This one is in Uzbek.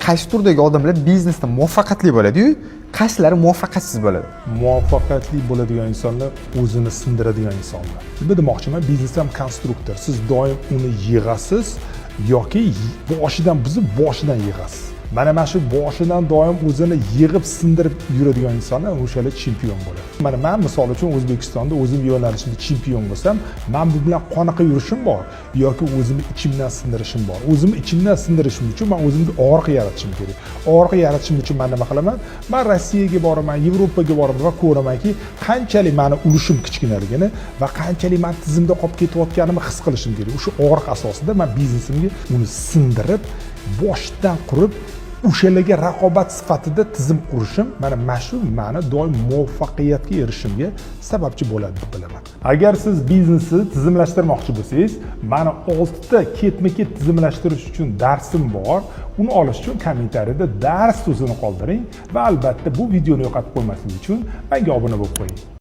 Qaysi turdagi odamlar biznesda muvaffaqiyatli bo'ladi-yu, qaysilari muvaffaqiyatsiz bo'ladi? Muvaffaqiyatli bo'ladigan insonlar o'zini sindiradigan insonlar. Nima demoqchiman? Biznes ham konstruktor. Siz doim uni yig'asiz yoki boshidan buzib, boshidan yig'asiz. Mana shu boshidan doim o'zini yig'ib, sindirib yuradigan insonlar, o'shalar chempion bo'ladi. Mana man, misol uchun, O'zbekistonda o'zim yo'nalishimda chempion bo'lsam, man bu bilan qanaqa yurishim bor yoki o'zimni ichimdan sindirishim bor. O'zimni ichimdan sindirishim uchun man o'zimga og'riq yaratishim kerak. Og'riq yaratishim uchun man nima qilaman? Man Rossiyaga boraman, Yevropaga boraman va ko'ramanki, qanchalik mani ulushim kichkinaligini va qanchalik man tizimda qolib ketayotganimni his qilishim kerak. O'sha og'riq asosida man biznesimga uni sindirib, boshdan qurib, o'shalarga raqobat sifatida tizim qurishim, mana shu mani doim muvaffaqiyatga erishishimga sababchi bo'ladi deb bilaman. Agar siz biznesni tizimlashtirmoqchi bo'lsangiz, mani oltita ketma ket tizimlashtirish uchun darsim bor. Uni olish uchun kommentariyada "dars" so'zini qoldiring va albatta bu videoni yo'qotib qo'ymaslik uchun menga obuna bo'lib qo'ying.